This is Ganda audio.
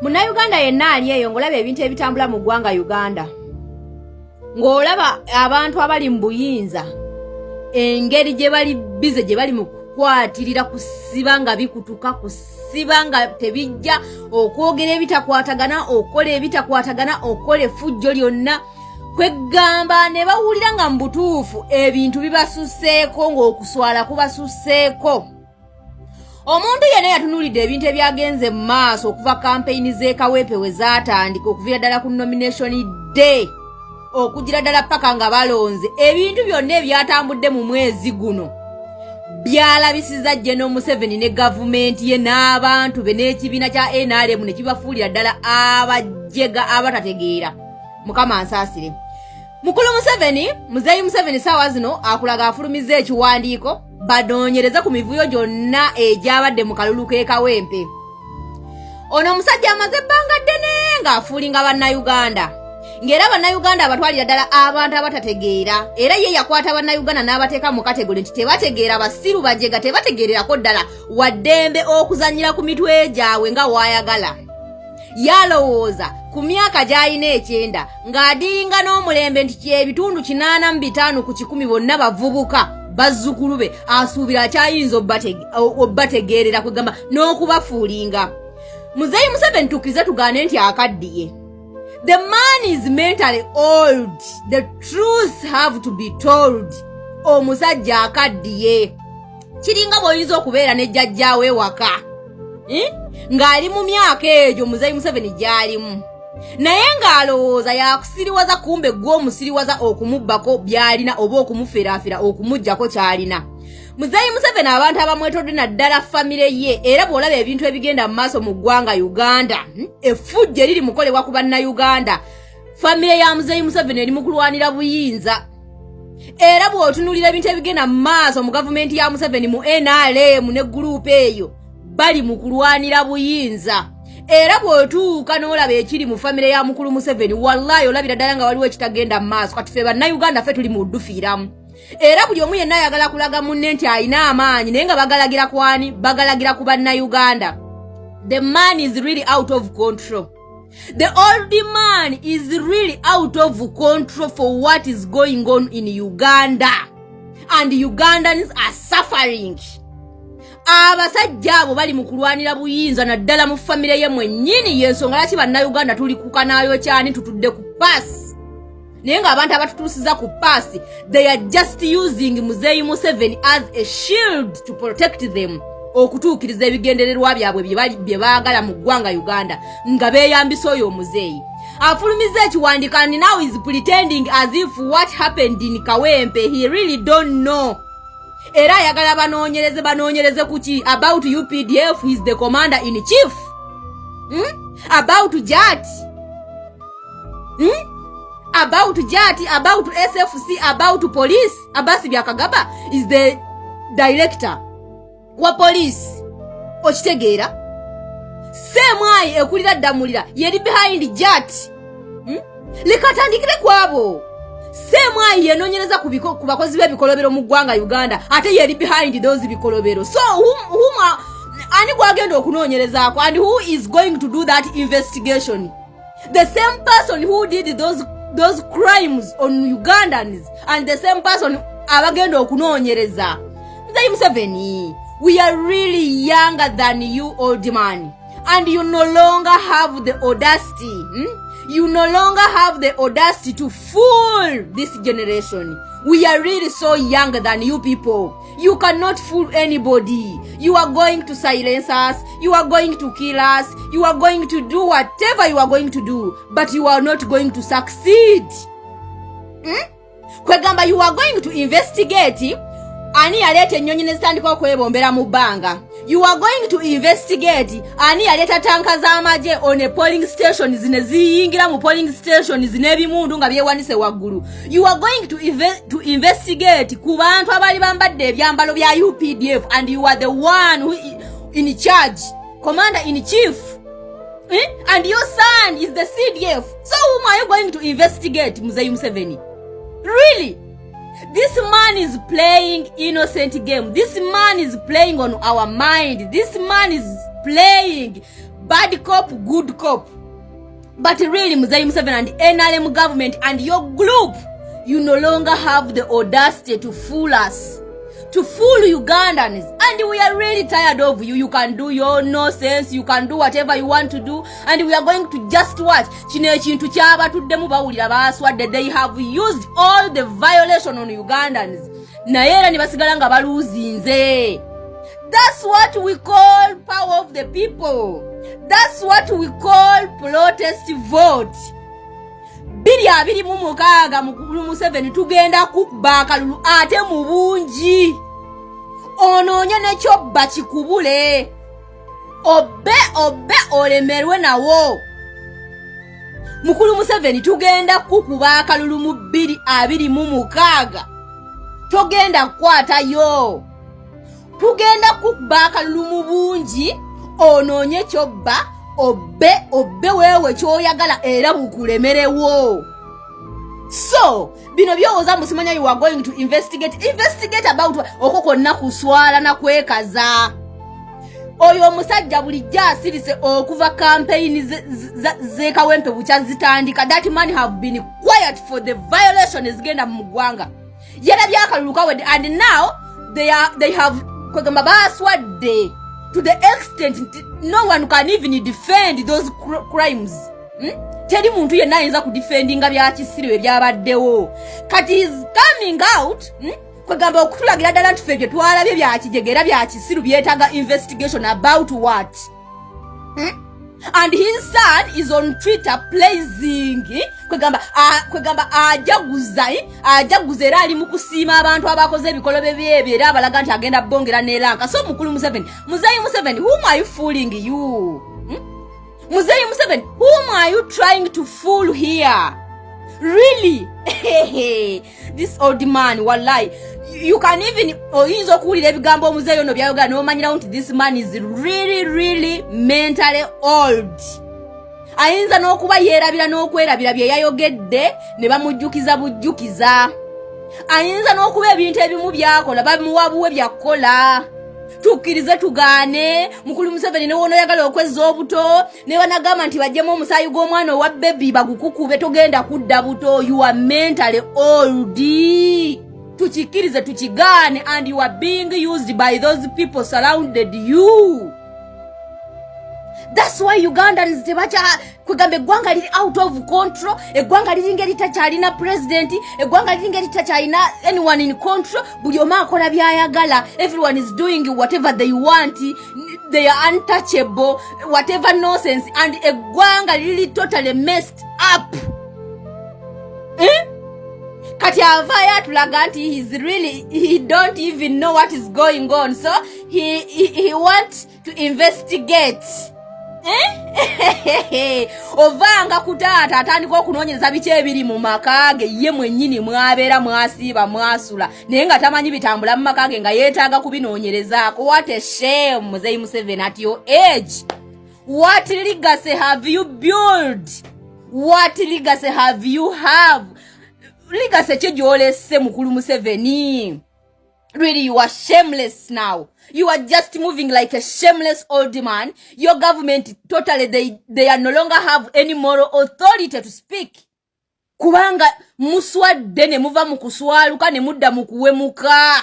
Munnayuganda yenna ali eyo ng'olaba ebintu ebitambula mu ggwanga Uganda, ng'olaba abantu abali mu buyinza engeri gye bali bize, gye bali mu kukwatirira kusiba nga bikutuka, kusiba nga tebijja, okwogera ebitakwatagana, okukola ebitakwatagana, okukola effujjo lyonna, kweggamba ne bawulira nga mu butuufu ebintu bibasuseeko, ng'okuswala kubasuseeko. Omuntu yenna yatunuulidde ebintu ebyagenze mu maaso okuva kampeyini z'e Kawempe we zaatandika, okuviira ddala ku nomination day okugira ddala paka nga balonze, ebintu byonna ebyatambudde mu mwezi guno byalabisiza General Museveni ne gavumenti ye n'abantu be n'ekibiina kya NRM ne kibafuulira ddala abajega abatategeera. Mukama ansaasire. Mukulu Museveni, Muzeeyi Museveni, saawa zino akulaga afulumizza ekiwandiiko banoonyereze ku mivuyo gyonna egyabadde mu kalulu k'e Kawempe. Ono omusajja amaze ebbanga ddene ng'afuulinga Bannayuganda, ng'era Bannayuganda abatwalira ddala abantu abatategeera. Era ye yakwata Bannayuganda n'abateeka mu category nti tebategeera, basiru, bajega, tebategeererako ddala, waddembe okuzannyira ku mitwe gyabwe nga waayagala. Yalowooza ku myaka gy'alina 90 ng'adiringa n'omulembe nti kyebitundu 85 bonna bavubuka bazzukulu be, asuubira akyayinza obbategeerera, kwegamba n'okubafuulinga. Muzeeyi Museveni, tukkirize tugaane nti akaddiye. The man is mentally old. The truth have to be told. Omusajja akaddiye. Kiringa bw'oyinza okubeera ne jjajjaawe ewaka, eh? Ng'ali mu myaka egyo Muzeeyi Museveni gy'alimu, naye ng'alowooza yakusiriwaza, kumbe gwe omusiriwaza okumubbako by'alina oba okumuferaafera okumugjako ky'alina. Muzeeyi Museveni, abantu abamwetodde, naddala famire ye, era bw'olaba ebintu ebigenda mu maaso mu ggwanga Uganda, effujjo eriri mukolebwa ku Bannayuganda, famire ya Muzeeyi Museveni eri mu kulwanira buyinza. Era bw'otunuulira ebintu ebigenda mu maaso mu gavumenti ya Museveni, mu NRM ne gurupu eyo, bali mu kulwanira buyinza. Era bw'otuuka n'olaba ekiri mu famire ya mukulu Museveni, wallayi olabira ddala nga waliwo ekitagenda mu maaso. Kati ffe Bannayuganda ffe tuli mu ddufiiramu, era buli omu yenna ayagala kulaga munne nti alina amaanyi, naye nga bagalagira kwani? Bagalagira ku Bannayuganda. The man is really out of control. The old man is really out of control for what is going on in Uganda, and Ugandans are suffering. Abasajja abo bali mu kulwanira buyinza, naddala mu famire ye mwennyini. Yensonga laki Bannayuganda tuli kukanaayo kyani, tutudde ku paasi, naye ng'abantu abatutuusiza ku paasi, they are just using Muzeeyi Museveni as a shield to protect them okutuukiriza ebigendererwa byabwe bye baagala mu ggwanga Uganda, nga beeyambisa oyo omuzeeyi. Afulumiza ekiwandiiko and now is pretending as if what happened in Kawempe he really don't know. Era ayagala banoonyereze. Banoonyereze kuki? About UPDF, is the commander in chief, About JAT, About JAT, about SFC, about police? Abasi Byakagaba is the director wa police. Okitegeera? Seemwayi ekulira Ddamulira yeri behind JAT, Leka atandikire ku abo. Seemwayi yenoonyereza ku bakozi b'ebikolobero mu ggwanga Uganda, ate yeri behind those bikolobero. So whom, ani gwagenda okunoonyerezaako, and who is going to do that investigation? The same person who did those crimes on Ugandans and the same person abagenda okunoonyereza. Mzee Museveni, we are really younger than you, old man, and you no longer have the audacity, You no longer have the audacity to fool this generation. We are really so younger than you people. You cannot fool anybody. You are going to silence us, you are going to kill us, you are going to do whatever you are going to do, but you are not going to succeed, Kwegamba you are going to investigate ani yaleeta ennyonyi ne zitandika okwebombera mu bbanga. You are going to investigate ani yaleeta tanka z'amagye on a polling stations ne ziyingira mu polling stations n'ebimundu nga byewanise waggulu. You are going to investigate ku bantu abaali bambadde ebyambalo bya UPDF, and you are the one who in charge, commander in chief, eh? And your son is the CDF. So whom are you going to investigate, Muzeyi Museveni? Really, this man is playing innocent game. This man is playing on our mind. This man is playing. Bad cop, good cop. But really, Muzeyi Museveni and NRM government and your group, you no longer have the audacity to fool us, to fool Ugandans, and we are really tired of you. You can do your nonsense, you can do whatever you want to do, and we are going to just watch. Kino ekintu kyabatuddemu, bawulira baswadde. They have used all the violation on Ugandans, naye era ne basigala nga baluuzinze. That's what we call power of the people. That's what we call protest vote. 2026, mukulu Museveni, tugenda kukuba akalulu ate mu bungi. Onoonye nekyobba kikubule, obbe obbe olemerwe nawo. Mukulu Museveni, tugenda kukuba akalulu mu 2026, togenda kukwatayo. Tugenda kukuba akalulu mu bungi, onoonye kyobba, obbe obbe weewe kyoyagala era bukulemerewo. So bino byowooza musimanya, you are going to investigate. Investigate about okwo kwonna kuswala nakwekaza. Oyo omusajja bulijjo asirise okuva campaign z'ekawempe bukya zitandika. That man have been quiet for the violation ezigenda mu ggwanga. Yerabye akalulu kawedde, and now they have, kwegamba baswadde to the extent nti no one can even defend those crimes, Teri muntu yenna ayinza kudefendinga byakisiru ebyabaddewo. Kati is coming out, Kwegamba okutulagira ddala nti ffe bye twalabye byakijegera, byakisiru, byetaaga investigation. About what, And his son is on Twitter praising, kwegamba kwegamba ajaguza, eh? Ajaguza era ali mu kusiima abantu abakoze ebikolobe byebyo, era abalaga nti agenda bongera neranka. So mukulu Museveni, Muzeyi Museveni, whom are you fooling you, Muzeyi Museveni, whom are you trying to fool here? Really, this old man, wallahi, you can even, oyinza okuwulira ebigambo omuzeeyi ono byayogera n'omanyirawo nti this man is really, really mentally old. Ayinza n'okuba yeerabira n'okwerabira bye yayogedde ne bamujjukiza bujjukiza. Ayinza n'okuba ebintu ebimu byakola babimuwa buwe byakukola. Tukkirize tugaane, mukulu Museveni, ne wonooyagala okwezza obuto ne banagamba nti bajjemu omusaayi gw'omwana owa baby bagukukube, togenda kudda buto. You are mentally old, tukikkirize tukigaane, and you are being used by those people surrounded you. That's why Ugandans tebakya, kwegamba eggwanga liri out of control. Eggwanga liringa eritakyalina president, eggwanga liringa eritakyalina anyone in control. Buli omu akola byayagala. Everyone is doing whatever they want. They are untouchable, whatever nonsense, and eggwanga liri totally messed up, eh? Kati avaayo atulaga nti he's really, he don't even know what is going on, so he want to investigate, eh? Ovanga ku taata atandika okunoonyereza biki ebiri mu maka ge, ye mwennyini mwabeera, mwasiiba, mwasula, naye nga tamanyi bitambula mu maka ge, nga yeetaaga kubinoonyerezaako. What a shame, Muzeyi Museveni. At your age, what legacy have you built? What legacy have you have? Legacy ki gy'olesse, mukulu Museveni? Really, you are shameless now. You are just moving like a shameless old man. Your government totally, they are no longer have any moral authority to speak, kubanga muswadde ne muva mu kuswaluka ne mudda mu kuwemuka.